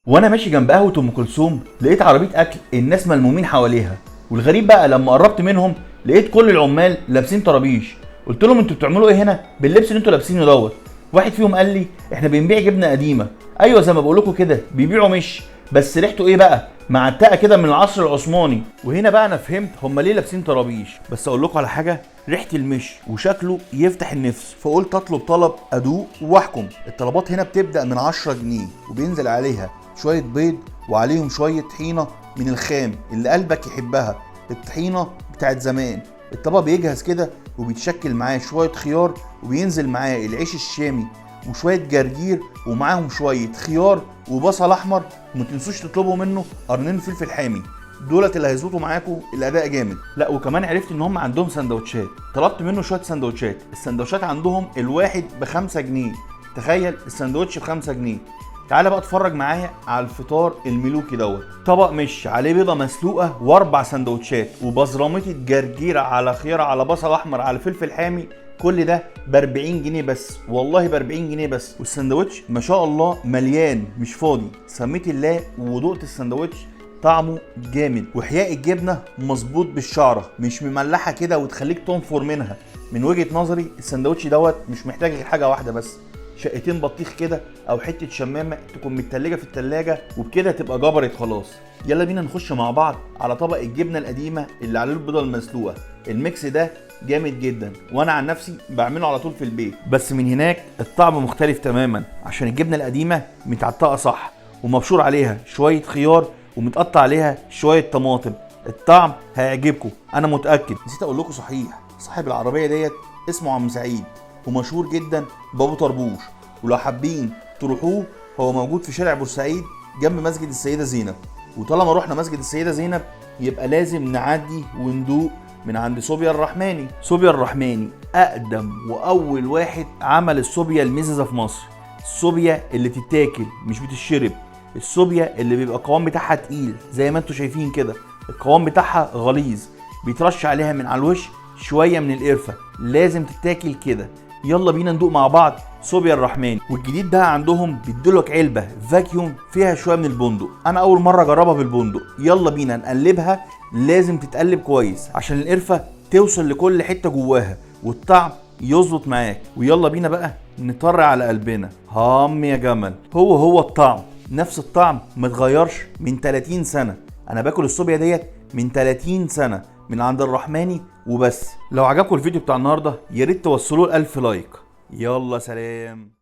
وانا ماشي جنب قهوة ام كلثوم لقيت عربية اكل الناس ملمومين حواليها، والغريب بقى لما قربت منهم لقيت كل العمال لابسين طرابيش. قلت لهم انتوا بتعملوا ايه هنا باللبس اللي انتوا لابسينه دوت؟ واحد فيهم قال لي احنا بنبيع جبنه قديمة. ايوه زي ما بقول لكم كده، بيبيعوا مش بس ريحته ايه بقى، معتقه كده من العصر العثماني. وهنا بقى انا فهمت هم ليه لابسين طرابيش. بس اقول لكم على حاجة، ريحه المش وشكله يفتح النفس، فقلت اطلب طلب ادوق واحكم. الطلبات هنا بتبدا من 10 جنيه وبينزل عليها شوية بيض وعليهم شوية طحينه من الخام اللي قلبك يحبها، الطحينه بتاعت زمان. الطبق بيجهز كده وبيتشكل معاه شوية خيار، وبينزل معاه العيش الشامي وشوية جرجير، ومعاهم شوية خيار وبصل احمر، وما تنسوش تطلبوا منه قرنين فلفل حامي، دولت اللي هيظبطوا معاكم الاداء جامد. لا وكمان عرفت ان هم عندهم سندوتشات، طلبت منه شوية سندوتشات. السندوتشات عندهم الواحد ب5 جنيه، تخيل السندوتش ب5 جنيه. تعالى بقى اتفرج معايا على الفطار الملوكي دوت. طبق مش عليه بيضة مسلوقة واربع سندوتشات وبزراميطه جرجير على خيار على بصل احمر على فلفل حامي، كل ده ب 40 جنيه بس، والله ب 40 جنيه بس. والسندوتش ما شاء الله مليان مش فاضي. سميت الله ودقت السندوتش، طعمه جامد، وحياء الجبنة مظبوط بالشعره، مش مملحه كده وتخليك تنفر منها. من وجهه نظري السندوتش دوت مش محتاج غير حاجة واحدة بس، شقتين بطيخ كده او حتة شمامه تكون متلجه في التلاجة، وبكده تبقى جبرت خلاص. يلا بينا نخش مع بعض على طبق الجبنة القديمة اللي عليه البيضة المسلوقه. ال mix ده جامد جدا، وانا عن نفسي بعمله على طول في البيت، بس من هناك الطعم مختلف تماما، عشان الجبنة القديمة متعتقه صح، ومبشور عليها شوية خيار، ومتقطع عليها شوية طماطم. الطعم هيعجبكم انا متاكد. نسيت اقول لكم صحيح، صاحب العربية ديت اسمه عم سعيد، ومشهور جدا بابو طربوش، ولو حابين تروحوه هو موجود في شارع بورسعيد جنب مسجد السيدة زينب. وطالما رحنا مسجد السيدة زينب يبقى لازم نعدي وندوق من عند صوبيا الرحماني. صوبيا الرحماني اقدم واول واحد عمل الصوبيا المززه في مصر، الصوبيا اللي تتاكل مش بتشرب، الصوبيا اللي بيبقى القوام بتاعها تقيل زي ما انتم شايفين كده، القوام بتاعها غليظ، بيترش عليها من على الوش شوية من القرفه، لازم تتاكل كده. يلا بينا ندوق مع بعض صوبيا الرحماني. والجديد ده عندهم بيدولك علبة vacuum فيها شوية من البندق، انا اول مرة اجربها بالبندق. يلا بينا نقلبها، لازم تتقلب كويس عشان القرفه توصل لكل حتة جواها والطعم يظبط معاك. ويلا بينا بقى نطر على قلبنا. هام يا جمل، هو هو الطعم نفس الطعم ما اتغيرش من 30 سنة. انا باكل الصوبيا ديت من 30 سنة من عند الرحماني وبس. لو عجبكم الفيديو بتاع النهارده يا ريت توصلوه ل 1000 like. يلا سلام.